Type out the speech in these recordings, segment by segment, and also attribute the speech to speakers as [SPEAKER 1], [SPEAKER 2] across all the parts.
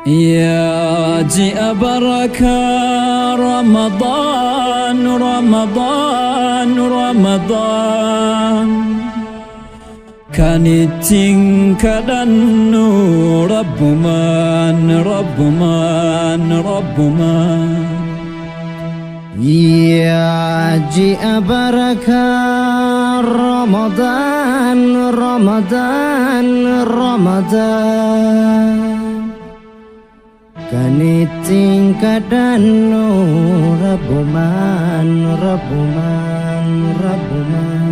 [SPEAKER 1] يا جاء بركة رمضان رمضان رمضان كانت كدن رب من رب من رب من
[SPEAKER 2] يا جاء بركة رمضان رمضان رمضان Kaniting kadano Rabuman Rabuman Rabuman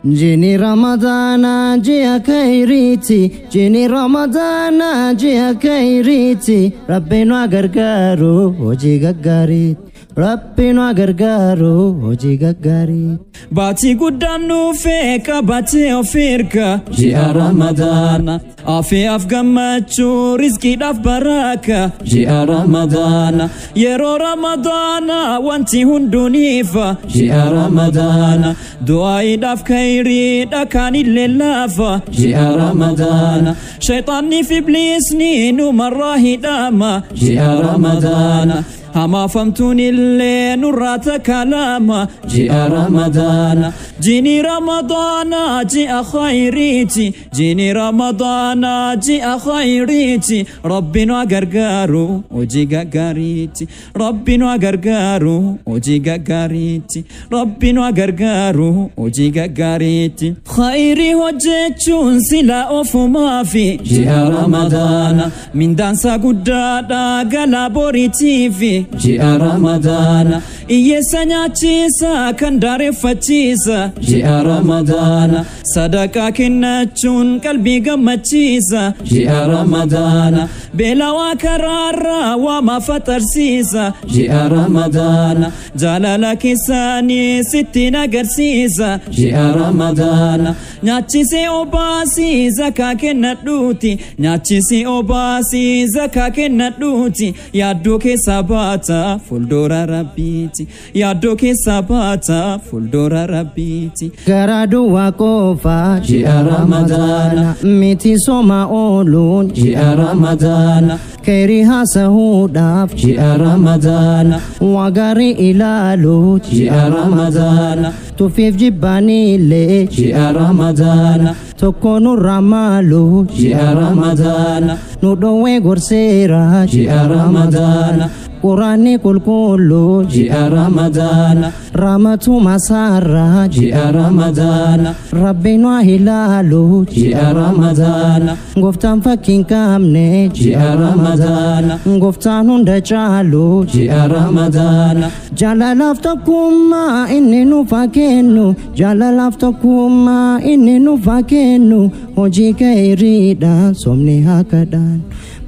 [SPEAKER 2] Jini Ramadana jia kairiti Jini Ramadana jia kairiti Rabbinu agargaru hoji gaggarit Rabbinu agargaru hoji gaggarit
[SPEAKER 1] Baatii guddaan dhufee qabatee of erga ji'a Ramadaana Afiyaaf gammachuu rizqiidhaaf baraka ji'a Ramadaana Yeroo Ramadaana wanti hunduu ni ifa ji'a Ramadaana Du'aayiidhaaf khayriidha kaanillee laafa ji'a Ramadaana Shayxaanni fi ibliisni numarraa hidhama ji'a Ramadaana Hamaafamtuun illee nurraa takalama ji'a Ramadaana Jini Ramadaana ji'a khayriiti Jini Ramadaana ji'a khayriiti Rabbi nu gargaaru hojii gaggaariiti Rabbi nu gargaaru hojii gaggaariiti Rabbi nu gargaaru hojii gaggaariiti Khayrii hojjechuun sila ofumaafi ji'a Ramadaana Mindaansa guddaadha galaa boriitiifi ji'a Ramadaana Hiyyeessa nyaachisa kan daareffachiisa ji'a Ramadaana Sadaqaa kennachuun qalbii gammachiisa ji'a Ramadaana Beelawaa karaarraa waama faxarsiisa ji'a Ramadaana Jaalala keessaanii sittiin agarsiisa ji'a Ramadaana Nyaachisee obaasii zakaa kennadhuuti Nyaachisee obaasii zakaa kennadhuuti Yaaddoo keessaa baata fuuldura Rabbiiti Yaaddoo keessaa baata fuuldura Rabbiiti
[SPEAKER 2] Garaa duwwaa qofa
[SPEAKER 1] ji'a Ramadaana
[SPEAKER 2] Miti sooma ooluun
[SPEAKER 1] ji'a Ramadaana
[SPEAKER 2] Khayrii haasahuudhaaf
[SPEAKER 1] ji'a Ramadaana
[SPEAKER 2] Waa gaarii ilaalu
[SPEAKER 1] ji'a Ramadaana
[SPEAKER 2] Tuffiif jibbaanillee
[SPEAKER 1] ji'a Ramadaana
[SPEAKER 2] Tokko nurraa maalu
[SPEAKER 1] ji'a Ramadaana
[SPEAKER 2] Nu dhoowwee gorseera
[SPEAKER 1] ji'a Ramadaana
[SPEAKER 2] Quraanni qulqulluu
[SPEAKER 1] ji'a Ramadaana
[SPEAKER 2] Ramatu masaarraa
[SPEAKER 1] ji'a Ramadaana
[SPEAKER 2] Rabbi nu haa ilaalu
[SPEAKER 1] ji'a Ramadaana
[SPEAKER 2] Gooftaan fakkii hin qabne
[SPEAKER 1] ji'a Ramadaana
[SPEAKER 2] Gooftaan hunda caalu
[SPEAKER 1] ji'a Ramadaana
[SPEAKER 2] Jaalalaaf tokkummaa inni nuuf haa kennu Jaalalaaf tokkummaa inni nuuf haa kennu Hojii khayriidhaan soomni haa kadhaan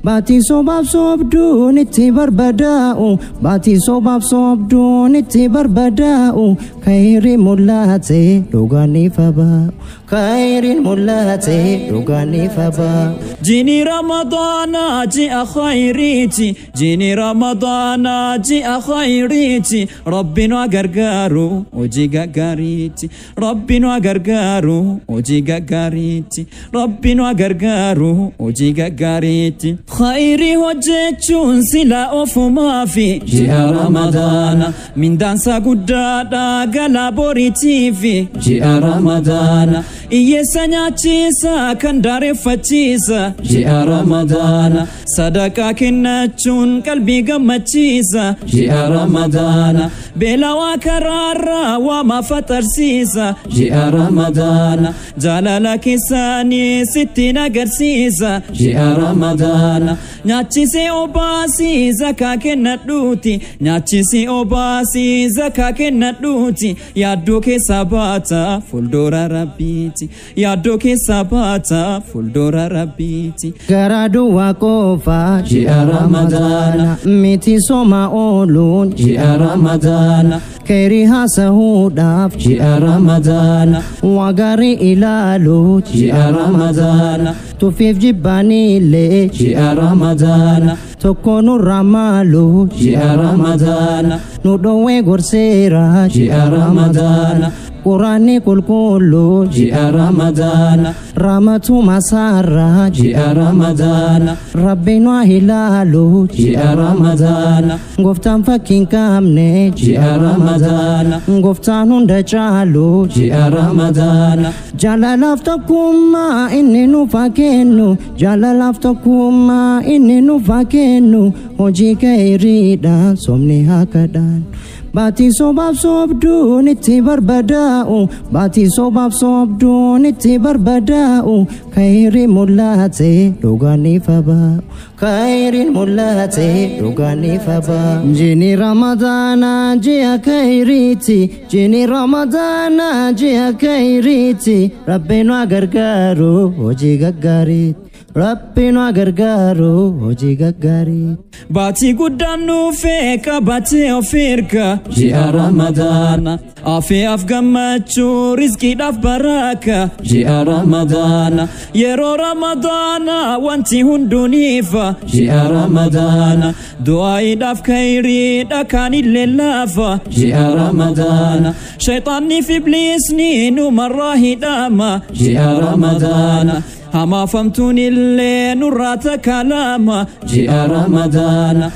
[SPEAKER 2] Baatii sobaaf soobduun itti barbadaa'u Baatii sobaaf soobduun itti barbadaa'u Khayriin mul'ate dhugaan ifa ba'u Khayriin mul'ate dhugaan ifa ba'u
[SPEAKER 1] Jini Ramadaana ji'a khayriiti Jini Ramadaana ji'a khayriiti Rabbi nu gargaaru hojii gaggaariiti Rabbi nu gargaaru hojii gaggaariiti Rabbi nu gargaaru hojii gaggaariiti Khayrii hojjechuun sila ofumaafi ji'a Ramadaana Mindaansa guddaadha galaa boriitiifi ji'a Ramadaana Hiyyeessa nyaachisa kan daareffachiisa ji'a Ramadaana Sadaqaa kennachuun qalbii gammachiisa ji'a Ramadaana Beelawaa karaarraa waama faxarsiisa ji'a Ramadaana Jaalala keessaanii sittiin agarsiisa ji'a Ramadaana Nyaachisee obaasii zakaa kennadhuuti Nyaachisee obaasii zakaa kennadhuuti Yaaddoo keessaa baata fuuldura Rabbiiti Yaaddoo keessaa baata fuuldura Rabbiiti
[SPEAKER 2] Garaa duwwaa qofa
[SPEAKER 1] ji'a Ramadaana
[SPEAKER 2] Miti sooma ooluun
[SPEAKER 1] ji'a Ramadaana
[SPEAKER 2] Khayrii haasahuudhaaf
[SPEAKER 1] ji'a Ramadaana
[SPEAKER 2] Waa gaarii ilaalu
[SPEAKER 1] ji'a Ramadaana
[SPEAKER 2] Tuffiif jibbaanillee
[SPEAKER 1] ji'a Ramadaana
[SPEAKER 2] Tokko nurraa maalu
[SPEAKER 1] ji'a Ramadaana
[SPEAKER 2] Nu dhoowwee gorseera
[SPEAKER 1] ji'a Ramadaana
[SPEAKER 2] Quraanni qulqulluu
[SPEAKER 1] Ji'a Ramadaana.
[SPEAKER 2] Ramatuma saarraa
[SPEAKER 1] Ji'a Ramadaana.
[SPEAKER 2] Rabbiin waa ilaalu
[SPEAKER 1] Ji'a Ramadaana.
[SPEAKER 2] Gooftaan fakkii hin qabne
[SPEAKER 1] Ji'a Ramadaana.
[SPEAKER 2] Gooftaan hunda caalu
[SPEAKER 1] Ji'a Ramadaana.
[SPEAKER 2] Jaalalaaf tokkummaa inni nuuf haa kennu, jaalalaaf tokkummaa inni nuuf haa kennu, hojii khayriidha soomni haa kadhaan. Baatii sobaaf soobduun itti barbadaa'u, baatii sobaaf soobduun itti barbadaa'u, khayriin mul'ate dhugaan ifa ba'u, khayriin mul'ate dhugaan ifa ba'u. Jiini Ramadaana ji'a khayriiti, jiini Ramadaana ji'a khayriiti, Rabbiin waa gargaaru hojii gaggaariiti. Rabbiin waa gargaaru hojii gaggaarii.
[SPEAKER 1] Baatii guddaan dhufee qabatee of erga. Ji'a Ramadaana. Afeef gammachuu rizqiidhaaf baraka. Ji'a Ramadaana. Yeroo Ramadaana wanti hunduu ni ifa. Ji'a Ramadaana. Du'aayiidhaaf khayriidha kaan illee laafa. Ji'a Ramadaana. Shayxaanni fi ibliisni numarraa hidhama. Ji'a Ramadaana. Hamaafamtuun illee nurraa takaalama. Ji'a Ramadaana.